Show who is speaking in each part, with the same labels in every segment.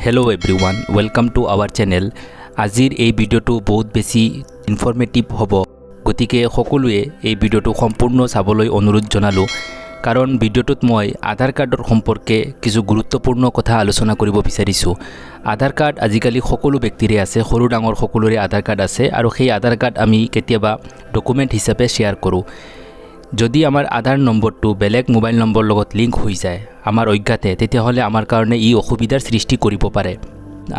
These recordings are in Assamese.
Speaker 1: Hello everyone, welcome to our channel. আজিৰ এই ভিডিঅ'টো বহুত বেছি ইনফৰ্মেটিভ হ'ব, গতিকে সকলোৱে এই ভিডিঅ'টো সম্পূৰ্ণ চাবলৈ অনুৰোধ জনালোঁ, কাৰণ ভিডিঅ'টোত মই আধাৰ কাৰ্ডৰ সম্পৰ্কে কিছু গুৰুত্বপূৰ্ণ কথা আলোচনা কৰিব বিচাৰিছোঁ। আধাৰ কাৰ্ড আজিকালি সকলো ব্যক্তিৰে আছে, সৰু ডাঙৰ সকলোৰে আধাৰ কাৰ্ড আছে আৰু সেই আধাৰ কাৰ্ড আমি কেতিয়াবা ডকুমেণ্ট হিচাপে শ্বেয়াৰ কৰোঁ। যদি আমাৰ আধাৰ নম্বৰটো বেলেগ মোবাইল নম্বৰৰ লগত লিংক হৈ যায় আমাৰ অজ্ঞাতে, তেতিয়াহ'লে আমাৰ কাৰণে ই অসুবিধাৰ সৃষ্টি কৰিব পাৰে।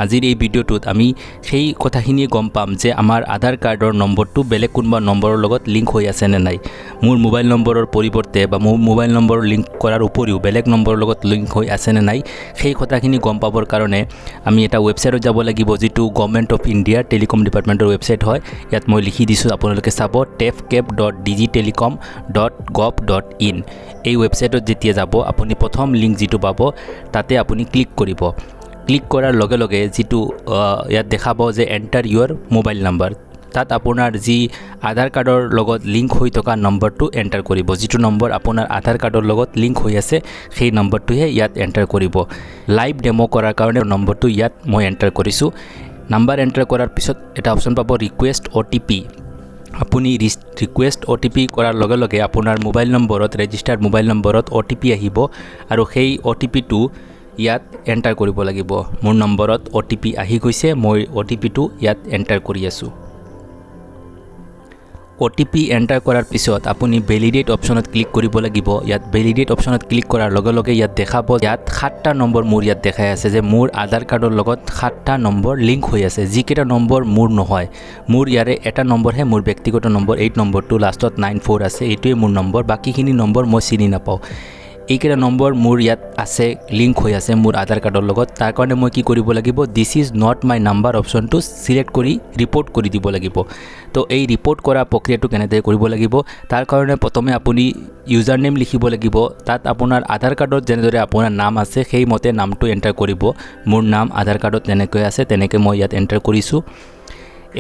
Speaker 1: আজিৰ এই ভিডিঅ'টোত আমি সেই কথাখিনিয়ে গম পাম যে আমাৰ আধাৰ কাৰ্ডৰ নম্বৰটো বেলেগ কোনোবা নম্বৰৰ লগত লিংক হৈ আছে নে নাই, মোৰ মোবাইল নম্বৰৰ পৰিৱৰ্তে বা মোৰ মোবাইল নম্বৰ লিংক কৰাৰ উপৰিও বেলেগ নম্বৰৰ লগত লিংক হৈ আছে নে নাই। সেই কথাখিনি গম পাবৰ কাৰণে আমি এটা ৱেবছাইটত যাব লাগিব, যিটো গভৰ্ণমেণ্ট অফ ইণ্ডিয়াৰ টেলিকম ডিপাৰ্টমেণ্টৰ ৱেবছাইট হয়। ইয়াত মই লিখি দিছোঁ, আপোনালোকে চাব, tefcap.digitelecom.gov.in। এই ৱেবছাইটত যেতিয়া যাব আপুনি, প্ৰথম লিংক যিটো পাব তাতে আপুনি ক্লিক কৰিব। ক্লিক কৰাৰ লগে লগে যিটো ইয়াত দেখাব যে "Enter your mobile number", তাত আপোনাৰ যি আধাৰ কাৰ্ডৰ লগত লিংক হৈ থকা নম্বৰটো এণ্টাৰ কৰিব। যিটো নম্বৰ আপোনাৰ আধাৰ কাৰ্ডৰ লগত লিংক হৈ আছে, সেই নম্বৰটোহে ইয়াত এণ্টাৰ কৰিব। লাইভ ডেম' কৰাৰ কাৰণে নম্বৰটো ইয়াত মই এণ্টাৰ কৰিছোঁ। নাম্বাৰ এণ্টাৰ কৰাৰ পিছত এটা অপশ্যন পাব, ৰিকুৱেষ্ট অ'টিপি। আপুনি ৰিকুৱেষ্ট অ'টিপি কৰাৰ লগে লগে আপোনাৰ মোবাইল নম্বৰত, ৰেজিষ্টাৰ্ড মোবাইল নম্বৰত অ'টিপি আহিব আৰু সেই অ'টিপিটো ইয়াত এণ্টাৰ কৰিব লাগিব। মোৰ নম্বৰত অ'টিপি আহি গৈছে, মই অ'টিপিটো ইয়াত এণ্টাৰ কৰি আছোঁ। অ'টিপি এণ্টাৰ কৰাৰ পিছত আপুনি ভেলিডেট অপশ্যনত ক্লিক কৰিব লাগিব। ইয়াত ভেলিডেট অপশ্যনত ক্লিক কৰাৰ লগে লগে ইয়াত দেখাব, ইয়াত সাতটা নম্বৰ মোৰ ইয়াত দেখাই আছে যে মোৰ আধাৰ কাৰ্ডৰ লগত সাতটা নম্বৰ লিংক হৈ আছে, যিকেইটা নম্বৰ মোৰ নহয়। মোৰ ইয়াৰে এটা নম্বৰহে মোৰ ব্যক্তিগত নম্বৰ, এই নম্বৰটো লাষ্টত 94 আছে, এইটোৱে মোৰ নম্বৰ। বাকীখিনি নম্বৰ মই চিনি নাপাওঁ। এইকেইটা নম্বৰ মোৰ ইয়াত আছে, লিংক হৈ আছে মোৰ আধাৰ কাৰ্ডৰ লগত। তাৰ কাৰণে মই কি কৰিব লাগিব? "This is not my number" অপশ্যনটো ছিলেক্ট কৰি ৰিপৰ্ট কৰি দিব লাগিব। তো এই ৰিপৰ্ট কৰা প্ৰক্ৰিয়াটো কেনেদৰে কৰিব লাগিব? তাৰ কাৰণে প্ৰথমে আপুনি ইউজাৰ নেম লিখিব লাগিব। তাত আপোনাৰ আধাৰ কাৰ্ডত যেনেদৰে আপোনাৰ নাম আছে, সেইমতে নামটো এণ্টাৰ কৰিব। মোৰ নাম আধাৰ কাৰ্ডত যেনেকৈ আছে, তেনেকৈ মই ইয়াত এণ্টাৰ কৰিছোঁ।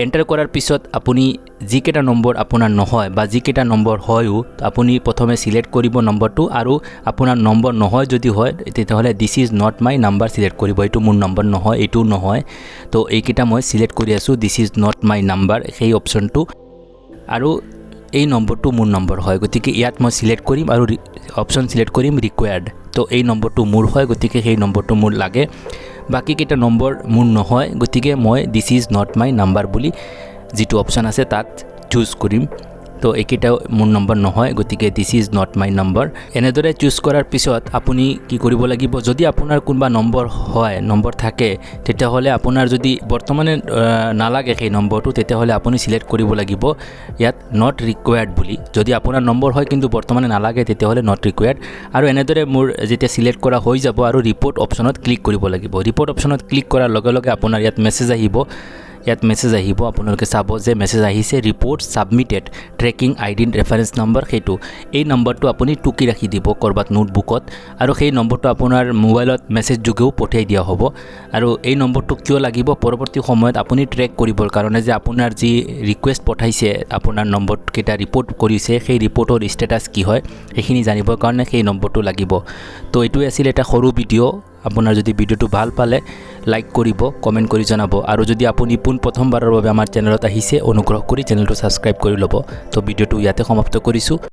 Speaker 1: এণ্টাৰ কৰাৰ পিছত আপুনি যিকেইটা নম্বৰ আপোনাৰ নহয় বা যিকেইটা নম্বৰ হয়ো, আপুনি প্ৰথমে ছিলেক্ট কৰিব নম্বৰটো আৰু আপোনাৰ নম্বৰ নহয় যদি হয়, তেতিয়াহ'লে "This is not my number" select কৰিব। এইটো মোৰ নম্বৰ নহয়, এইটোও নহয়। তো এইকেইটা মই ছিলেক্ট কৰি আছোঁ, "This is not my number" সেই অপশ্যনটো আৰু এই নম্বৰটো মোৰ নম্বৰ হয়, গতিকে ইয়াত মই ছিলেক্ট কৰিম আৰু অপশ্যন ছিলেক্ট কৰিম ৰিকুৱাৰ্ড। তো এই নম্বৰটো মোৰ হয়, গতিকে সেই নম্বৰটো মোৰ লাগে। বাকীকেইটা নম্বৰ মোৰ নহয়, গতিকে মই "This is not my number" বুলি যিটো অপশ্যন আছে তাত চুজ কৰিম। তো এইকেইটাও মোৰ নম্বৰ নহয়, গতিকে "This is not my number"। এনেদৰে চুজ কৰাৰ পিছত আপুনি কি কৰিব লাগিব? যদি আপোনাৰ কোনোবা নম্বৰ হয়, নম্বৰ থাকে, তেতিয়াহ'লে আপোনাৰ যদি বৰ্তমানে নালাগে সেই নম্বৰটো, তেতিয়াহ'লে আপুনি ছিলেক্ট কৰিব লাগিব ইয়াত not required বুলি। যদি আপোনাৰ নম্বৰ হয় কিন্তু বৰ্তমানে নালাগে, তেতিয়াহ'লে not required. আৰু এনেদৰে মোৰ যেতিয়া ছিলেক্ট কৰা হৈ যাব আৰু ৰিপৰ্ট অপশ্যনত ক্লিক কৰিব লাগিব। ৰিপৰ্ট অপশ্যনত ক্লিক কৰাৰ লগে লগে আপোনাৰ ইয়াত মেছেজ আহিব। ইয়াত মেছেজ আহিব, আপোনালোকে চাব যে মেছেজ আহিছে, "Report submitted, tracking ID, reference number"। সেইটো এই নম্বৰটো আপুনি টুকি ৰাখি দিব ক'ৰবাত নোটবুকত আৰু সেই নম্বৰটো আপোনাৰ মোবাইলত মেছেজ যোগেও পঠিয়াই দিয়া হ'ব। আৰু এই নম্বৰটো কিয় লাগিব? পৰৱৰ্তী সময়ত আপুনি ট্ৰেক কৰিবৰ কাৰণে যে আপোনাৰ যি ৰিকুৱেষ্ট পঠাইছে, আপোনাৰ নম্বৰকেইটা ৰিপৰ্ট কৰিছে, সেই ৰিপৰ্টৰ ষ্টেটাছ কি হয়, সেইখিনি জানিবৰ কাৰণে সেই নম্বৰটো লাগিব। তো এইটোৱে আছিল এটা সৰু ভিডিঅ'। আপোনাৰ যদি ভিডিঅ'টো ভাল পালে লাইক কৰিব, কমেণ্ট কৰি জনাব আৰু যদি আপুনি পোনপ্ৰথমবাৰৰ বাবে আমাৰ চেনেলত আহিছে, অনুগ্ৰহ কৰি চেনেলটো ছাবস্ক্ৰাইব কৰি ল'ব। তো ভিডিঅ'টো ইয়াতে সমাপ্ত কৰিছোঁ।